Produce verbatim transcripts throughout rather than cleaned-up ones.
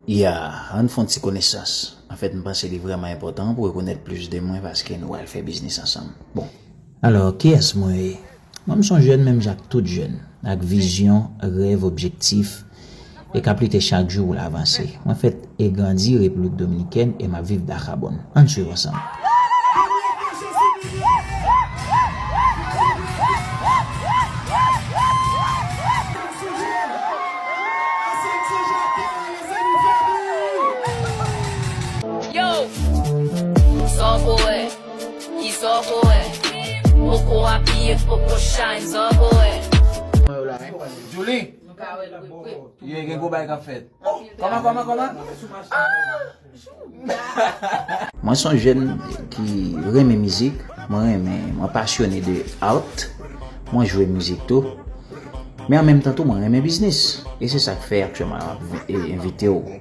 Ya, ann fè yon ti konesans. Anfèt, m panse li vrèman enpòtan pou rekonèt plis de mwen paske nou pral fè biznis ansanm. Bon. Alò, kiyès mwen ye? Mwen, m se yon jèn menm jan ak tout jèn, ak vizyon, rèv, objektif, e k ap lite chak jou pou l avanse. Mwen fèt e grandi Repiblik Dominikèn e m ap viv Dajabón. Ann swiv ansanm. Yo! Sa w ko wè? Ki sa w ko wè? Poko apiye, poko shine, sa w ko wè? Mwen yo la, hein? Julie! Ye, gen gwo bagay k ap fèt. Kòman, kòman, kòman? Mwen se yon jèn ki renmen mizik, mwen renmen, mwen pasyone de art, mwen jwe mizik tou. Men an menm tan tou, mwen renmen biznis. E se sa k fè aktyèlman m ap vi- e- envite w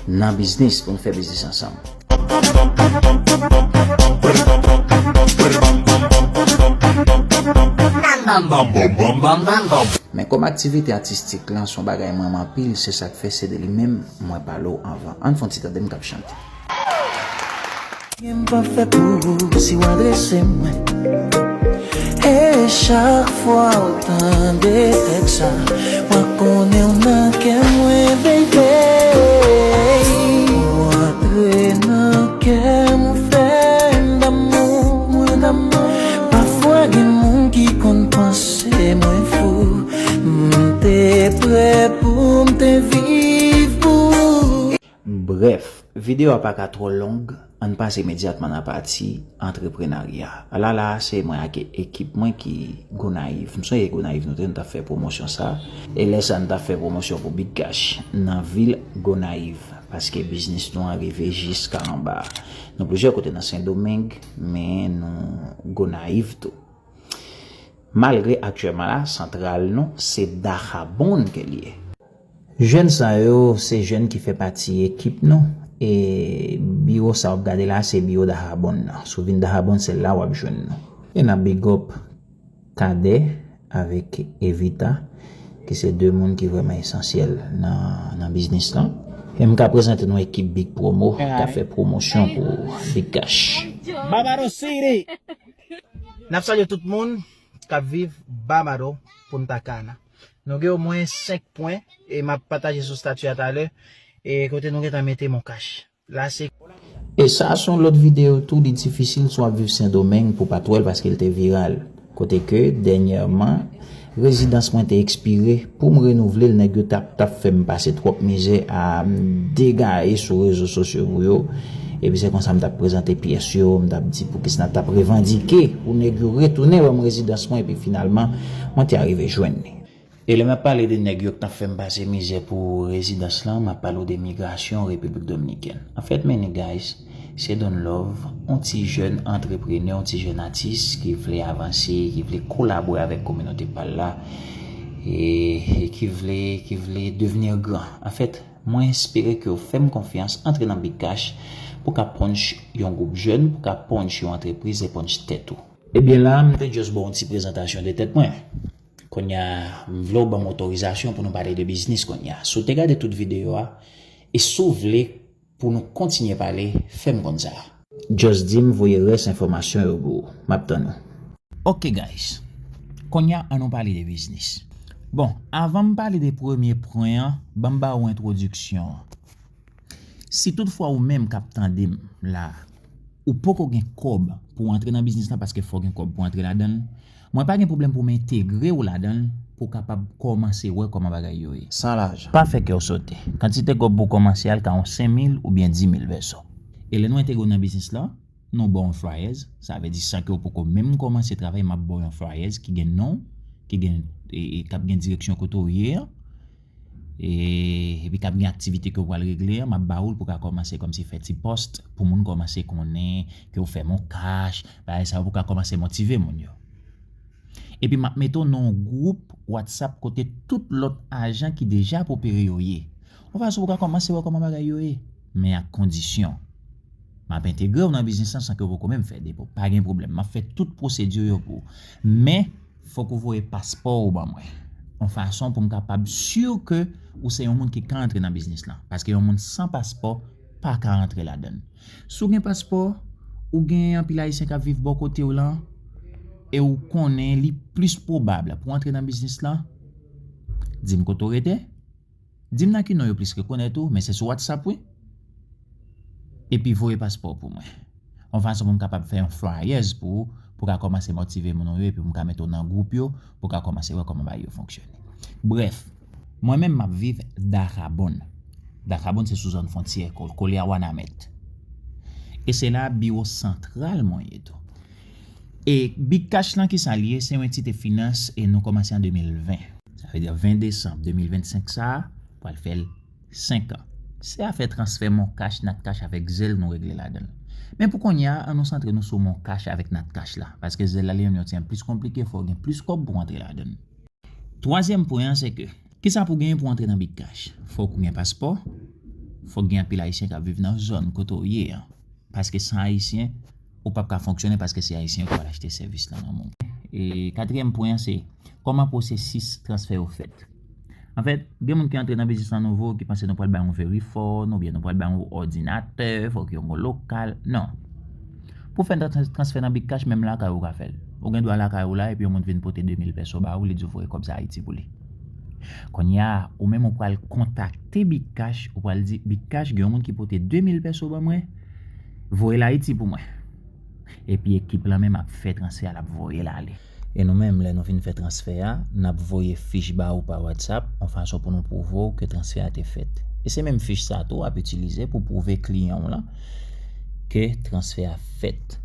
nan biznis pou n fè biznis ansanm. Men kòm aktivite atistik lan se yon bagay mwen renmen anpil, se sa k fè se de li menm mwen pale w anvan. Ann fè yon ti tande m k ap chante. Gen m pa fè pou ou si w adrese mwen. E chak fwa w tande tèks sa, w a konnen w nan kè mwen, baby. Ou antre nan kè m, ou fè m damou, mwen damou. Pafwa gen moun ki konn panse mwen fou. M te prè pou m te viv pou ou. Brèf, videyo a pa ka twò long, ann pase imedyatman nan pati antreprenarya. Ala la, se mwen ak ekip mwen ki Gonayiv. M sonje Gonayiv nou te, nou t ap fè pwomosyon sa. E lè sa, nou t ap fè pwomosyon pou Big Cash nan vil Gonayiv. Paske biznis nou an rive jiska anba. Nou plizyè kote nan Sendomeng, men nou Gonayiv tou. Malgre aktyèlman la, santral nou, se Dajabón ke l ye. Jèn sa yo, se jèn ki fè pati ekip nou. E biwo sa w ap gade la, se biwo Dajabón nan. Si w vin Dajabón, se la w ap jwenn nou. E n ap big up Cadet avèk Evita, ki se de moun ki vrèman esansyèl nan, nan biznis lan. E m ka prezante nou ekip Big Promo, k ap fè pwomosyon pou Big Cash. Barbado City! N ap salye tout moun k ap viv Barbado, Punta Cana. Nou gen omwen senk pwen e m ap pataje sou stati a talè, e kote nou gentan mete Mon Cash. La se. E sa se yon lòt videyo tou, li difisil si w ap viv Sendomeng pou w pa t wè l paske l te viral. Kote ke, dènyèman, rezidans mwen te ekspire, pou m renouvle l, nèg yo t ap, t ap fè m pase twòp mizè, a m degaye sou rezo sosyo pou yo. Epi se konsa m t ap prezante pyès yo, m t ap di poukisa n t ap revandike pou nèg yo retounen ban m rezidans mwen, epi finalman, mwen te arive jwenn li. E lè m ap pale de nèg yo k t ap fè m pase mizè pou rezidans lan, m ap pale w de migrasyon Repiblik Dominikèn. Anfèt, men guys, se Don Love, yon ti jèn antreprenè, yon ti jèn atis ki vle avanse, ki vle kolabore avèk kominote pa l la, e, e ki vle, ki vle devenir gran. Anfèt, mwen espere ke w fè m konfyans, antre nan Big Cash pou ka punch yon gwoup jèn, pou ka punch yon antrepriz e punch tèt ou. Ebyen la, m te just ba w yon ti prezantasyon de tèt mwen. Kounye a, m vle w ban m otorizasyon pou nou pale de biznis kounye a. Si w te gade tout videyo a, e si w vle pou nou kontinye pale, fè m konn sa. Just di m voye rès enfòmasyon yo pou ou. M ap tann ou. Ok guys, kounye a ann nou pale de biznis. Bon, avan m pale de premye pwen an, ban m ba ou entwodiksyon an. Si toutfwa ou menm k ap tande m la, ou poko gen kòb pou w antre nan biznis lan paske fò w gen kòb pou w antre ladan l, mwen pa gen pwoblèm pou m entegre w ladan l pou w kapab kòmanse wè kòman bagay yo ye. San lajan. Pa fè kè w sote. Kantite kòb pou w kòmanse a, l ka yon senk mil oubyen dis mil pèso. E lè nou entegre w nan biznis lan, nou ba w yon flyers, sa vle di san ke w poko menm kòmanse travay, m ap ba w yon flyers ki gen non w, ki gen, e, e, k ap gen direksyon kote w ye an. E, epi k ap gen aktivite ke w pral regle an, m ap ba ou l pou w ka kòmanse kòmsi fè ti post pou moun kòmanse konnen ke w fè Mon Cash, bagay sa yo pou w ka kòmanse motive moun yo. Epi m ap mete w nan yon gwoup WhatsApp kote tout lòt ajan ki deja ap opere yo ye. Yon fason pou w ka kòmanse wè kòman bagay yo ye, men ak kondisyon. M ap entegre w nan biznis lan san ke w poko menm fè depo. Pa gen pwoblèm, m ap fè tout pwosedi yo pou ou. Men, fòk ou voye paspò ou ban mwen. yon fason pou m kapab si ke ou se yon moun ki ka antre nan biznis lan. Paske yon moun san paspò pa ka antre ladan l. Si w gen paspò, ou gen anpil Ayisyen k ap viv bò kote w lan, e ou konnen li plis pwobab pou antre nan biznis lan, di m kote w rete. Di m nan ki non yo plis rekonèt ou, men se sou WhatsApp, wi. Epi voye paspò pou mwen. Yon fason pou m kapab fè yon flyers pou ou, pou w ka kòmanse motive moun ou yo, epi pou m ka mete w nan gwoup yo, pou w ka kòmanse wè kòman bagay yo fonksyone. Brèf, mwen menm m ap viv Dakabon. Dakabon se sou zòn fwontyè, kol-, kole a Wanament. E se la biwo santral mwen ye tou. E Big Cash lan, ki sa l ye? Se yon entite finans e nou kòmanse an de mil ven. Sa vle di ven desanm de mil vennsenk sa a, pral fè l senk an. Se afè transfè Mon Cash, Nat Cash avèk Zelle nou regle ladan l. Men pou kounye a, an nou santre nou sou Mon Cash avèk Nat Cash la, paske Zelle la li menm yon ti jan plis konplike, fò w gen plis kòb pou w antre ladan l. Twazyèm pwen an, se ke, kisa pou w genyen pou w antre nan Big Cash? Fòk ou gen paspò, fòk gen anpil Ayisyen k ap viv nan zòn kote w ye an. Paske san Ayisyen, ou p ap ka fonksyone, paske se Ayisyen yo k pral achte sèvis lan nan men w. E katriyèm pwen an, se kòman pwosesis transfè yo fèt. Anfèt, gen moun ki antre nan biznis lan nouvo, ki panse nou pral ba yon verifòn, oubyen nou pral ba yon òdinatè, fòk yo gen yon lokal. Non. Pou fè trans-, transfè nan Big Cash, menm lakay ou ka fè l. Ou gen dwa lakay ou la, epi yon moun vin pote de mil pèso ba ou, li di w voye kòb sa Ayiti pou li. Kounye a, ou menm ou pral kontakte Big Cash, ou pral di, Big Cash, gen yon moun ki pote de mil pèso ban mwen, voye l Ayiti pou mwen. Epi ekip lan menm ap fè transfè a, l ap voye l ale. E nou menm, lè nou fin fè transfè a, n ap voye fich ba ou pa WhatsApp, yon fason pou nou pwouve w ke transfè a te fèt. E se menm fich sa tou w ap itilize pou pwouve kliyan w lan ke transfè a fèt.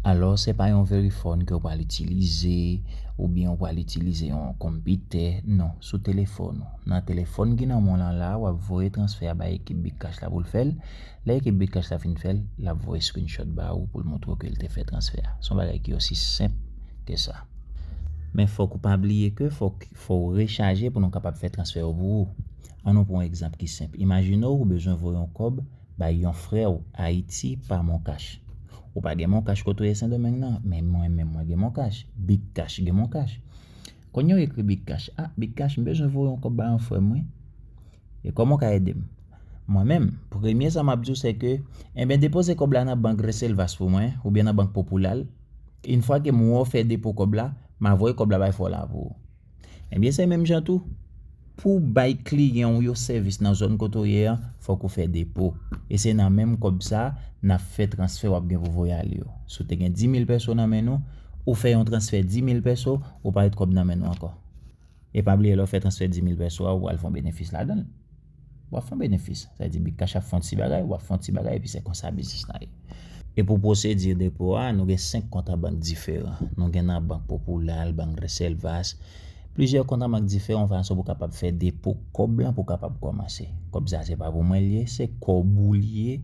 Alò, se pa yon verifòn ke w pral itilize, oubyen w pral itilize yon konpitè. Non, sou telefòn ou. Nan telefòn ki nan men w lan la, w ap voye transfè a bay ekip Big Cash la pou l fè l. Lè ekip Big Cash la fin fè l, l ap voye screenshot ba ou pou l montre w ke l te fè transfè a. Se yon bagay ki osi senp ke sa. Men fòk ou pa bliye ke fòk, fò w rechaje pou nou kapab fè transfè yo pou ou. An nou pran yon egzanp ki senp. Imajine w, ou bezwen voye yon kòb bay yon frè w Ayiti pa Mon Cash. Ou pa gen Mon Cash kote w ye Sendomeng nan, men mwen menm mwen gen Mon Cash, Big Cash gen Mon Cash. Kounye a w ekri Big Cash. Ah, Big Cash, m bezwen voye yon kòb bay yon frè m, wi. E kòman w ka ede m? Mwen menm, premye sa m ap di w se ke, enben, depoze kòb la nan bank Reselvas pou mwen, oubyen nan bank Popilal. Yon fwa ke m wè w fè depo kòb la, m a voye kòb la bay frè w la pou ou. Ebyen, se menm jan tou. Pou w bay kliyan w yo sèvis nan zòn kote w ye an, fòk ou fè depo. E se nan menm kòb sa a, n ap fè transfè w ap gen pou voye ale yo. Si w te gen di mil pèso nan men nou, ou fè yon transfè di mil pèso, ou pa ret kòb nan men nou ankò. E pa bliye, lè w fè transfè di mil pèso a, ou pral fè yon benefis ladan l. W ap fè yon benefis. Sa vle di Big Cash ap fè yon ti bagay, w ap fè yon ti bagay, epi se konsa biznis la ye. E pou pwosedi depo a, nou gen senk kont an bank diferan. Nou gen nan Bank Popilal, Bank Reselvas, plizyè kont an bank diferan, yon fason pou w kapab fè depo kòb lan pou w kapab kòmanse. Kòb sa se pa pou mwen l ye, se kòb ou l ye.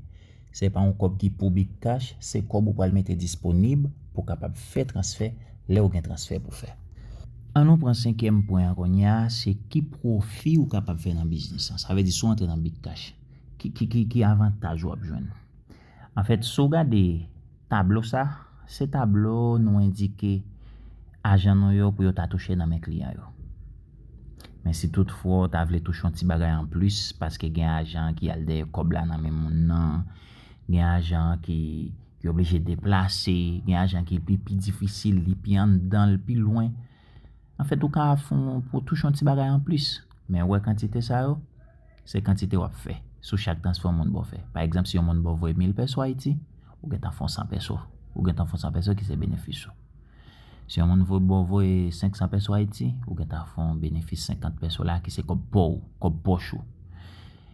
Se pa yon kòb ki pou Big Cash, se kòb ou pral mete disponib pou w kapab fè transfè lè w gen transfè pou fè. An nou pran senkyèm pwen an kounye a, se ki pwofi ou kapab fè nan biznis lan. Sa vle di si w antre nan Big Cash, ki, ki, ki, ki avantaj w ap jwenn? Anfèt, si w gade tablo sa, se tablo nou endike ajan nou yo pou yo ta touche nan men kliyan yo. Men si toutfwa w ta vle touche yon ti bagay anplis, paske gen ajan ki al dèyè kòb la nan men moun nan, gen ajan ki, ki oblije deplase, gen ajan ki pi, pi difisil, li pi anndan, li pi lwen. Anfèt, ou ka fè yon, pou touche yon ti bagay anplis. Men ou wè kantite sa yo, se kantite w ap fè sou chak transfè yon moun ba w fè. Pa egzanp, si yon moun ba w voye mil pèso Ayiti, ou gentan fè yon san pèso. Ou gentan fè yon san pèso ki se benefis ou. Si yon moun voye ba w voye senk san pèso Ayiti, ou gentan fè yon benefis senkant pèso la ki se kòb pa w, kòb pòch ou.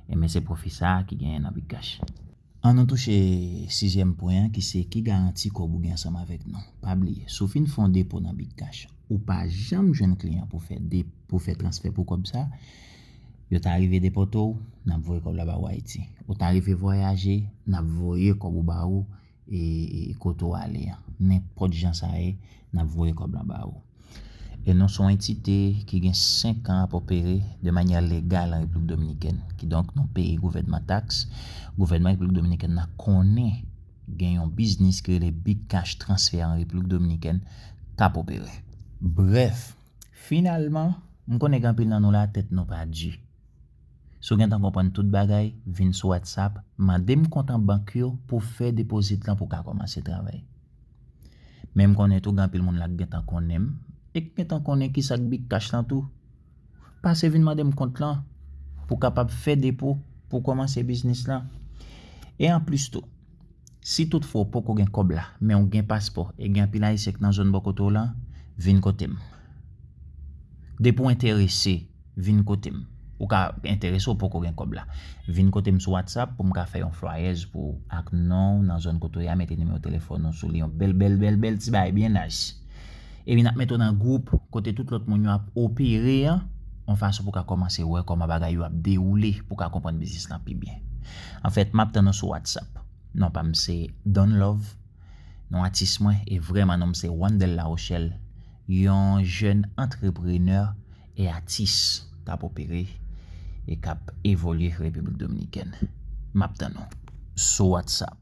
Ebyen, se pwofi sa a ki genyen nan Big Cash. An nou touche sizyèm pwen an, ki se ki garanti kòb ou gen ansanm avèk nou. Pa bliye, si w fin fè yon depo nan Big Cash, ou pa janm jwenn kliyan pou fè de-, pou fè transfè pou kòb sa, yo ta rive depòte w, n ap voye kòb la ba ou Ayiti. Ou ta rive vwayaje, n ap voye kòb ou ba ou, e, e kote w ale an. Nenpòt jan sa ye, n ap voye kòb lan ba ou. E nou se yon entite ki gen senk an ap opere de manyè legal an Repiblik Dominikèn. Kidonk, nou peye gouvènman taks. Gouvènman Repiblik Dominikèn nan konnen gen yon biznis ki rele Big Cash Transfer an Repiblik Dominikèn k ap opere. Brèf, finalman, M konnen gen anpil nan nou la, tèt nou pa di. Si w gentan konprann tout bagay, vin sou WhatsApp, mande m kont an bank yo pou w fè depozit lan pou w ka kòmanse travay. Men m konnen tou gen anpil moun la k gentan konnen m, e k gentan konnen kisa k Big Cash lan tou. Pase vin mande m kont lan pou w kapab fè depo pou w kòmanse biznis lan. E anplis tou, si toutfwa w poko gen kòb la, men w gen paspò e gen anpil Ayisyen k nan zòn bò kote w lan, vin kote m. Depi w enterese, vin kote m. Ou ka enterese, w poko gen kòb la. Vin kote m sou WhatsApp pou m ka fè yon flyers pou w ak non w nan zòn kote w ye a, mete nimewo telefòn ou sou li, yon bèl, bèl, bèl, bèl ti bagay byen nice. Epi n ap mete w nan gwoup kote tout lòt moun yo ap opere an, yon fason pou w ka kòmanse wè kòman bagay yo ap dewoule, pou w ka konprann biznis lan pi byen. Anfèt, m ap tann ou sou WhatsApp. Non pa m se Don Love, non atis mwen, e vrèman non m se Wandel La Rochelle, yon jèn antreprenè e atis k ap opere e k ap evolye Repiblik Dominikèn. M ap tann ou sou WhatsApp.